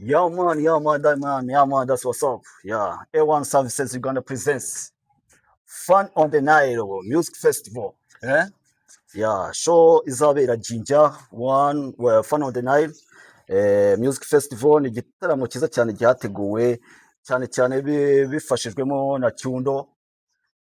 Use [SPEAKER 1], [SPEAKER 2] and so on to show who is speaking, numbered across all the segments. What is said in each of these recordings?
[SPEAKER 1] Yeah man, yeah man, that man, yeah man, that's what's up. Yeah, A1 Services Uganda presents Fun on the Nile Music Festival. Eh? Yeah, show izabera Jinja one, well, Fun on the Nile Music Festival ni igitaramo cyiza cyane cyateguwe cyane cyane bifashijwemo na Cyundo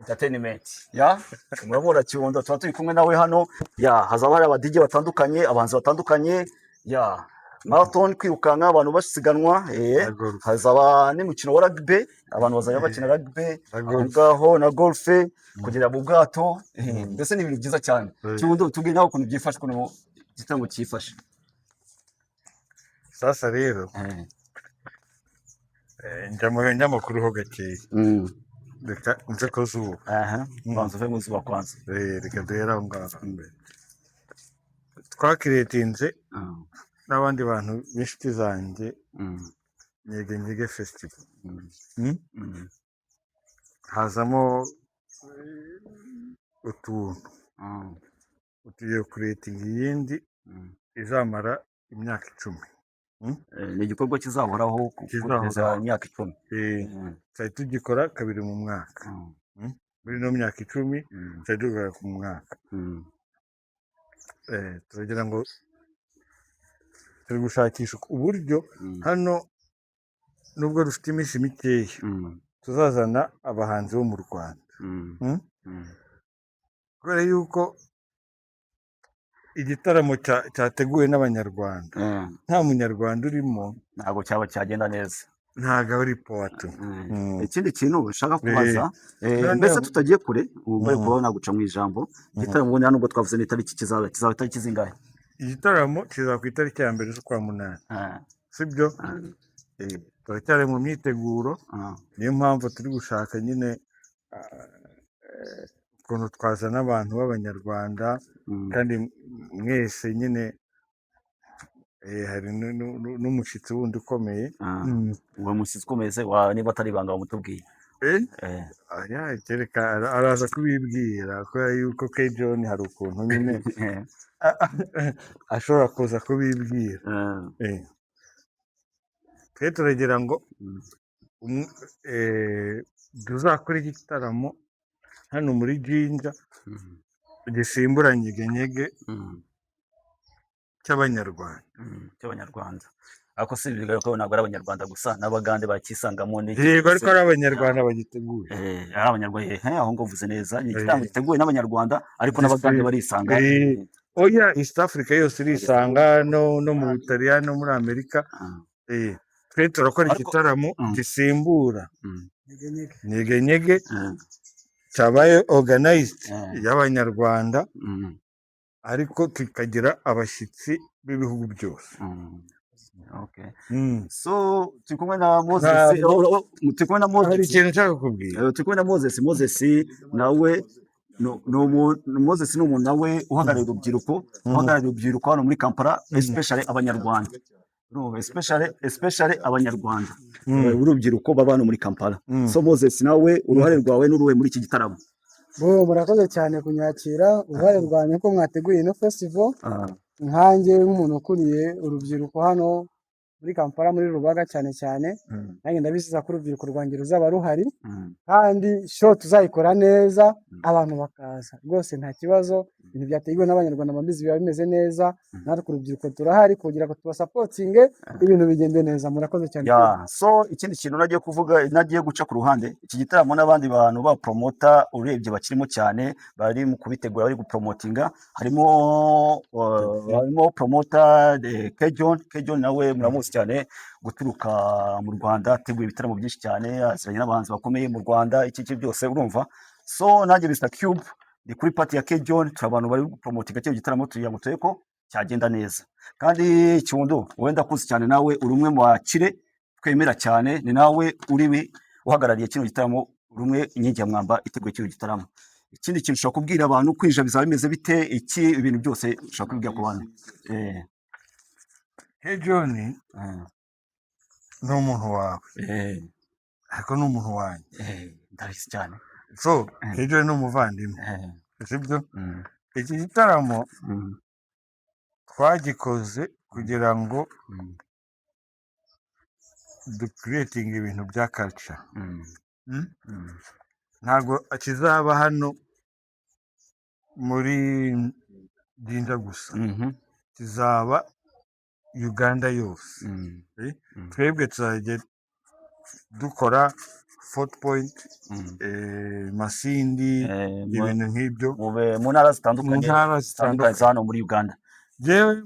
[SPEAKER 1] Entertainment. Yeah, murabona Cyundo tuba turi kumwe nawe hano. Yeah, hazaba hari aba DJ batandukanye, abahanzi batandukanye. Yeah, marathon, kwirukanka, abantu basiganwa,
[SPEAKER 2] Na golf.
[SPEAKER 1] Hazaba n'umukino wa rugby, abantu bazajya bakina rugby
[SPEAKER 2] Na
[SPEAKER 1] aho
[SPEAKER 2] golf.
[SPEAKER 1] ngaho, na golf, kugera mu bwato, mbese ni ibintu byiza cyane. Cyundo, tubwire nawe ukuntu byifashe, ukuntu igitaramo cyifashe.
[SPEAKER 2] Sasa rero, njya mu binyamakuru ho gakeya. Reka nze ko zuba.
[SPEAKER 1] Aha, banza uve mu zuba kwanza.
[SPEAKER 2] Reka duhere aho ngaho. Twakiretinze n'abandi bantu b'inshuti zanjye Nyege Nyege Festival. Hazamo utuntu tugiye kuretinga iyindi izamara imyaka 10.
[SPEAKER 1] Ni igikorwa kizahoraho
[SPEAKER 2] Kizahoraho.
[SPEAKER 1] kugeza imyaka 10.
[SPEAKER 2] Twari tugikora kabiri mu mwaka. Muri ino myaka 10 twari dukora ku mwaka. Turagira ngo turi gushakisha uburyo hano, nubwo dufite iminsi mikeya, tuzazana abahanzi bo mu Rwanda. Kubera yuko igitaramo cyateguwe n'Abanyarwanda, nta Munyarwanda urimo,
[SPEAKER 1] ntabwo cyaba cyagenda neza.
[SPEAKER 2] Ntabwo ari powato.
[SPEAKER 1] Ikindi kintu ushaka kubaza,
[SPEAKER 2] Noneho-
[SPEAKER 1] mbese tutagiye kure, ubu bari kuba naguca mu ijambo, igitaramo ubundi nubwo twavuze n'itariki, kizaba itariki zingahe?
[SPEAKER 2] Igitaramo kizaba ku itariki ya 1 z'ukwa munani, sibyo? Turacyari mu myiteguro, niyo mpamvu turi gushaka nyine ukuntu twazana abantu b'Abanyarwanda. Kandi mwese nyine, hari n'umushyitsi wundi ukomeye.
[SPEAKER 1] Uwo mushyitsi ukomeye se niba atari ibanga wamutubwiye?
[SPEAKER 2] Aya, kereka araza kubibwira, kubera yuko K John hari ukuntu nyine ashobora kuza kubibwira. Twe turagira ngo tuzakore igitaramo hano muri Jinja gisimbura Nyege Nyege cy'Abanyarwanda.
[SPEAKER 1] Cy'Abanyarwanda. Ariko si bigaragara ko ntabwo ari Abanyarwanda gusa, n'Abagande bakisangamo n'iki
[SPEAKER 2] Yego, ariko
[SPEAKER 1] byose.
[SPEAKER 2] ari Abanyarwanda bagiteguye.
[SPEAKER 1] Ari Abanyarwanda, aho ngo uvuze neza, ni igitaramo giteguwe n'Abanyarwanda, ariko n'Abagande barisanga.
[SPEAKER 2] Oya, East Africa yose irisanga, no mu Butaliyani, no muri Amerika. Twe turakora igitaramo gisimbura Nyege Nyege cyabaye organized y'Abanyarwanda, ariko tukagira abashyitsi b'ibihugu byose.
[SPEAKER 1] Okay.
[SPEAKER 2] Mm.
[SPEAKER 1] So turi kumwe na Moses,
[SPEAKER 2] Ntabwo
[SPEAKER 1] oh, turi kumwe na
[SPEAKER 2] hari
[SPEAKER 1] Moses.
[SPEAKER 2] ikintu nshaka kukubwira.
[SPEAKER 1] Turi kumwe na Moses. Moses nawe Moses ni umuntu nawe uhagarariye urubyiruko, uhagarariye urubyiruko hano muri Kampala, especially Abanyarwanda. No, especially Abanyarwanda. Urubyiruko baba hano muri Kampala. So Moses, nawe uruhare rwawe n'uruhe muri iki gitaramo?
[SPEAKER 3] Bo, murakoze cyane kunyakira. Uruhare rwanjye ko mwateguye ino festival, nkanjye nk'umuntu ukuriye urubyiruko hano muri Kampala, muri Rubaga cyane cyane, nanjye ndabizeza ko urubyiruko rwanjye ruzaba ruhari, kandi show tuzayikora neza, abantu bakaza rwose, nta kibazo. Ibintu byateguwe n'Abanyarwanda mbabizi biba bimeze neza. Natwe urubyiruko turahari kugira ngo tubasapotinge, ibintu bigende neza. Murakoze cyane.
[SPEAKER 1] Yeah, so ikindi kintu nagiye kuvuga, nagiye guca ku ruhande, iki gitaramo n'abandi bantu ba promoter urebye bakirimo cyane, bari mu kubitegura, bari gupromotinga, harimo promoter Kejon. Kejon nawe muramuzi cyane guturuka mu Rwanda, ateguye ibitaramo byinshi cyane, aziranye n'abahanzi bakomeye mu Rwanda, iki byose urumva. So nanjye Mr Cube ni kuri party ya Kejon, turi abantu bari gupromotinga kino gitaramo tugira ngo turebe ko cyagenda neza. Kandi Cyundo, wowe ndakuzi cyane, nawe uri umwe mu bakire twemera cyane, ni nawe uri uhagarariye kino gitaramo, uri umwe inkingi ya mwamba iteguye kino gitaramo. Ikindi kintu ushobora kubwira abantu, kwinjira bizaba bimeze bite, iki ibintu byose ushobora kubibwira ku bantu.
[SPEAKER 2] Hey John ni umuntu wawe, ariko ni umuntu wanjye.
[SPEAKER 1] Ndabizi cyane.
[SPEAKER 2] So Hey John ni umuvandimwe, sibyo?
[SPEAKER 1] Mm.
[SPEAKER 2] Iki gitaramo twagikoze kugira ngo Ducreatinga ibintu bya culture. Mm?
[SPEAKER 1] Mm.
[SPEAKER 2] Ntabwo kizaba hano muri Jinja gusa, kizaba Uganda yose. Eh, twebwe tuzajya dukora Fort Point, Masindi, ibintu nk'ibyo.
[SPEAKER 1] Mu ntara
[SPEAKER 2] mu
[SPEAKER 1] zitandukanye
[SPEAKER 2] ntara
[SPEAKER 1] zitandukanye
[SPEAKER 2] zitandukanye
[SPEAKER 1] za hano muri Uganda.
[SPEAKER 2] Jewe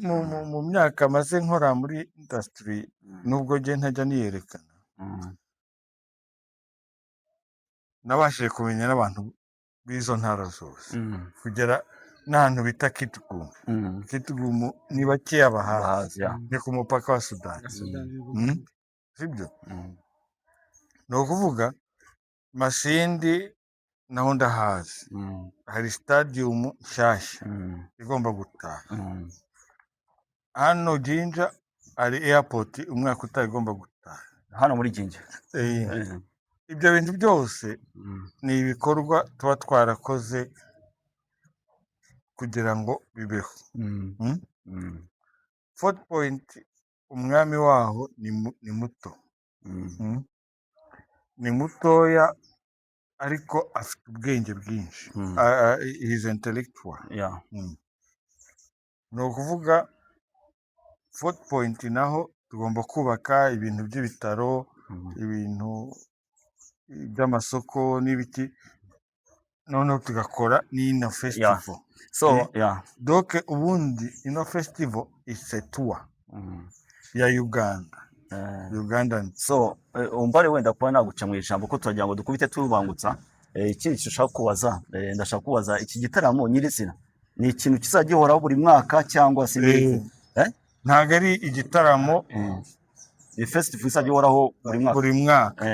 [SPEAKER 2] mu myaka maze nkora muri industry, nubwo njye ntajya niyerekana, nabashije kumenya n'abantu b'izo ntara zose, kugera n'ahantu bita Kitgum. Kitgum ni bakeya bahazi.
[SPEAKER 1] Bahazi, ya.
[SPEAKER 2] Ni ku mupaka wa Sudani.
[SPEAKER 3] Sudani.
[SPEAKER 2] Sibyo?
[SPEAKER 1] Mm.
[SPEAKER 2] Ni ukuvuga Masindi naho ndahazi. Hari stadium nshyashya igomba gutaha. Hano Jinja hari airport umwaka utaha igomba gutaha.
[SPEAKER 1] Hano muri Jinja.
[SPEAKER 2] Eh, ibyo bintu byose ni ibikorwa tuba twarakoze kugira ngo bibeho. Mm? Fort Point, umwami waho ni muto. Mm? Ni mutoya ariko afite ubwenge bwinshi. He is intellectual. Ni ukuvuga Fort Point naho tugomba kubaka ibintu by'ibitaro, ibintu by'amasoko n'ibiki, noneho tugakora n'ino festival.
[SPEAKER 1] So
[SPEAKER 2] Eh?
[SPEAKER 1] yeah.
[SPEAKER 2] Donc ubundi ino festival is a tour ya Uganda. Ugandan.
[SPEAKER 1] So umbare wenda kuba naguca mu ijambo, ko turagira ngo dukubite tubangutsa. Ikindi kintu ushaka kubaza, ndashaka kubaza iki gitaramo nyirizina ni ikintu kizajya gihoraho buri mwaka cyangwa se eh?
[SPEAKER 2] Ntabwo ari igitaramo.
[SPEAKER 1] Ni festival izajya ihoraho buri mwaka?
[SPEAKER 2] Buri mwaka.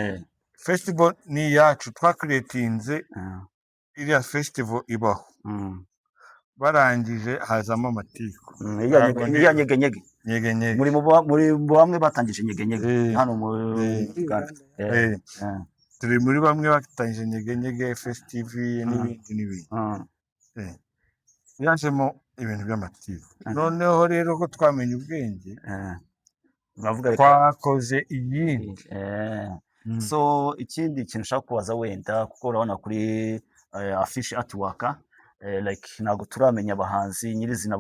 [SPEAKER 2] Festival ni iyacu, twacreatinze iriya festival ibaho. Barangije hazamo amatiku.
[SPEAKER 1] Iriya
[SPEAKER 2] Ntabwo
[SPEAKER 1] iriya Nyege Nyege.
[SPEAKER 2] Nyege Nyege.
[SPEAKER 1] Muri mu bamwe batangije Nyege Nyege hano mu Uganda.
[SPEAKER 2] Turi muri bamwe batangije Nyege Nyege Festival n'ibindi n'ibindi. Yajemo ibintu by'amatiku. Noneho rero ko twamenye ubwenge,
[SPEAKER 1] Bavuga reka
[SPEAKER 2] twakoze iyindi.
[SPEAKER 1] So ikindi kintu ushaka kubaza wenda, kuko urabona kuri affiche, artwork, like ntabwo turamenya abahanzi nyirizina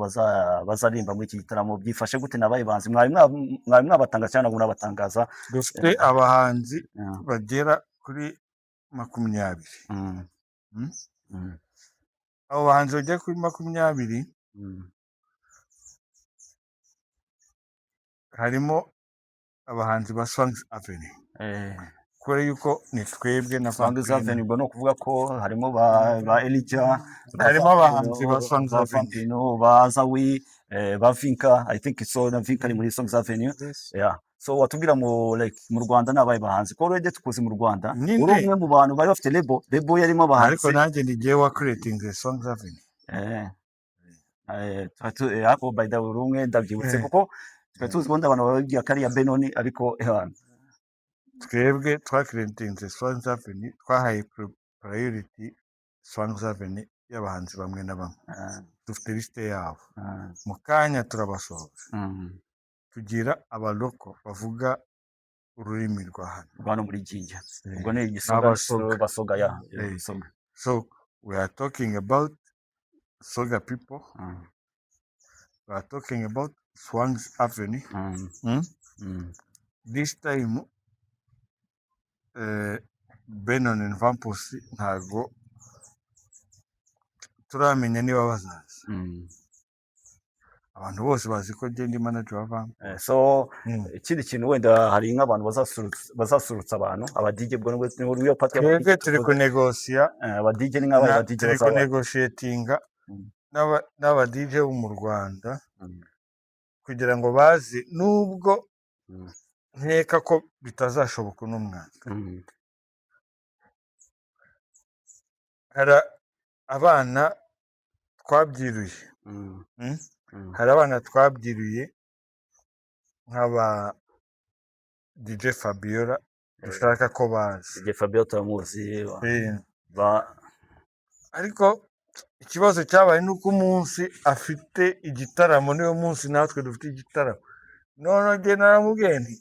[SPEAKER 1] bazaririmba muri iki gitaramo. Byifashe gute? Nabaye bahanzi mwari mwabatangaza cyangwa ntabwo murabatangaza?
[SPEAKER 2] Dufite abahanzi bagera kuri 20. Abo bahanzi bagera kuri 20, harimo abahanzi ba Swangz Avenue, kubera yuko ni twebwe na
[SPEAKER 1] Swangz
[SPEAKER 2] Vampino.
[SPEAKER 1] Avenue, ubwo ni ukuvuga ko harimo ba Elijah, ba
[SPEAKER 2] Harimo abahanzi ba
[SPEAKER 1] Vampino,
[SPEAKER 2] Swangz
[SPEAKER 1] ba
[SPEAKER 2] Avenue.
[SPEAKER 1] Vampino, ba Azawi, ba Vinka. I think so, na Vinka ari muri Swangz Avenue.
[SPEAKER 3] Yes.
[SPEAKER 1] Yeah. So watubwira mu like mu Rwanda nabaye bahanzi, ko already tukuzi mu Rwanda
[SPEAKER 2] Nyine.
[SPEAKER 1] uri umwe mu bantu bari bafite label yarimo
[SPEAKER 2] Ariko
[SPEAKER 1] abahanzi.
[SPEAKER 2] Nanjye ni jyewe wacreatinze Swangz Avenue.
[SPEAKER 1] Ariko by the way uri umwe, ndabyibutse, kuko twari tuzi ubundi abantu bababwira ko ari iya Benoni, ariko
[SPEAKER 2] Twebwe twacreatinze Swangz Avenue, twahaye priority Swangz Avenue y'abahanzi bamwe na bamwe. Dufite liste yabo, mu kanya turabasohora. Tugira abaloko bavuga ururimi rwa hano.
[SPEAKER 1] Rwa hano muri Jinja. Ubwo ni Igisoga.
[SPEAKER 2] N'Abasoga.
[SPEAKER 1] Basoga ya Igisoga.
[SPEAKER 2] So we are talking about Soga people. We are talking about Swangz Avenue. This time Benon and Vampos ntago turamenya niba bazaza. Abantu bose bazi ko njye ndi manager wa Vampos.
[SPEAKER 1] So ikindi kintu wenda, hari nk'abantu bazasurutsa abantu, aba DJ, ubwo nibwo niyo part y'aba
[SPEAKER 2] Twebwe
[SPEAKER 1] DJ
[SPEAKER 2] turi
[SPEAKER 1] tuvuze.
[SPEAKER 2] Kunegosiya.
[SPEAKER 1] Aba DJ ni nk'abaye aba DJ
[SPEAKER 2] turi
[SPEAKER 1] bazaba
[SPEAKER 2] kunegotiatinga n'aba DJ bo mu Rwanda kugira ngo baze, nubwo nkeka ko bitazashoboka uno mwaka. Hari abana twabyiruye. Hari abana twabyiruye nk'aba DJ Fabiola, dushaka ko baza.
[SPEAKER 1] DJ Fabiola turamuzi
[SPEAKER 2] Ariko ikibazo cyabaye ni uko umunsi afite igitaramo niwo munsi natwe dufite igitaramo. Noneho njye naramubwiye nti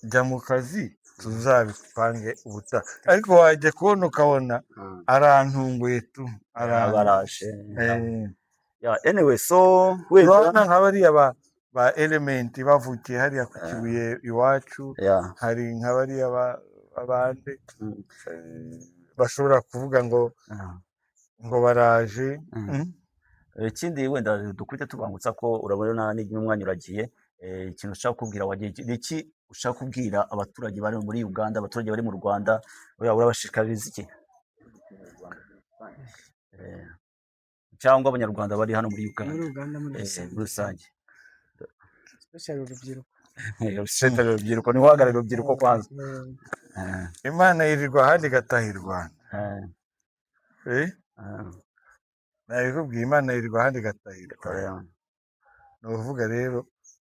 [SPEAKER 2] Jya mu kazi, tuzabipange ubutaha. Ariko wajya kubona ukabona arantunguye tu, arantunguye.
[SPEAKER 1] Baraje.
[SPEAKER 2] Eh,
[SPEAKER 1] Yeah, anyway, so wenda
[SPEAKER 2] urabona nka bariya ba Element bavukiye hariya ku Kibuye iwacu. Hari nka bariya babande bashobora kuvuga ngo ngo baraje.
[SPEAKER 1] Ikindi wenda dukubite tubangutsa ko urabona n'umwanya uragiye, ikintu ushaka kubwira wagiye, ni iki ushaka kubwira abaturage bari muri Uganda, abaturage bari mu Rwanda? Oya, urabashishikariza iki? Cyangwa abanyarwanda bari hano muri Uganda?
[SPEAKER 3] Muri Uganda muri rusange.
[SPEAKER 1] Muri rusange.
[SPEAKER 3] Especially urubyiruko.
[SPEAKER 1] Especially urubyiruko, niho uhagarariye urubyiruko kwanza.
[SPEAKER 2] Imana yirirwa ahandi igataha i Rwanda. Nabikubwiye, Imana yirirwa ahandi igataha i Rwanda. Ni ukuvuga rero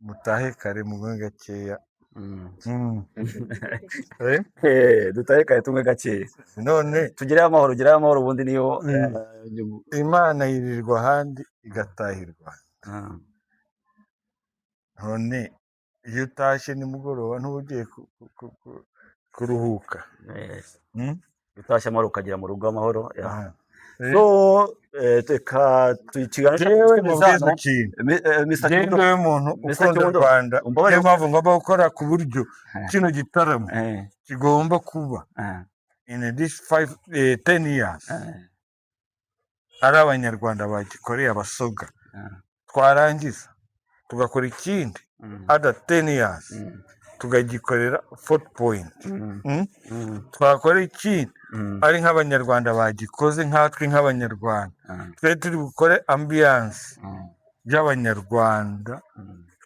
[SPEAKER 2] mutahe kare, munywe gakeya.
[SPEAKER 1] Dutahe kare, tunywe gakeya.
[SPEAKER 2] None
[SPEAKER 1] tugereyo amahoro, ugereyo amahoro ubundi niyo.
[SPEAKER 2] Imana yirirwa ahandi igataha i Rwanda. None iyo utashye nimugoroba ntuba ugiye kuruhuka?
[SPEAKER 1] Utashye amahoro ukagera mu rugo amahoro, yeah.
[SPEAKER 2] Aha.
[SPEAKER 1] So reka ikiganiro cyacu
[SPEAKER 2] Jewe
[SPEAKER 1] dukomeze
[SPEAKER 2] mubwize
[SPEAKER 1] hano.
[SPEAKER 2] ikintu.
[SPEAKER 1] Mr.
[SPEAKER 2] Jewe
[SPEAKER 1] Kirundo,
[SPEAKER 2] ndiwe muntu
[SPEAKER 1] Mr.
[SPEAKER 2] ukunda
[SPEAKER 1] Kirundo,
[SPEAKER 2] Rwanda,
[SPEAKER 1] umbabarire.
[SPEAKER 2] Niyo mpamvu ngomba gukora ku buryo kino gitaramo kigomba kuba in this 5, 10 years ari abanyarwanda bagikoreye, abasoga. Twarangiza tugakora ikindi other 10 years, tukagikorera Fort Point. Twakora ikindi ari nk'abanyarwanda bagikoze, nkatwe nk'abanyarwanda twe turi bukore ambiance y'abanyarwanda,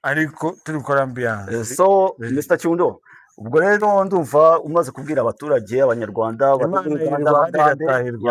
[SPEAKER 2] ariko turi gukora ambiance.
[SPEAKER 1] So Mr. Kirundo, ubwo rero ndumva umaze kubwira abaturage, abanyarwanda bari
[SPEAKER 2] Imana
[SPEAKER 1] muri Uganda,
[SPEAKER 2] yirirwa ahandi
[SPEAKER 1] Abagande
[SPEAKER 2] igataha i Rwanda.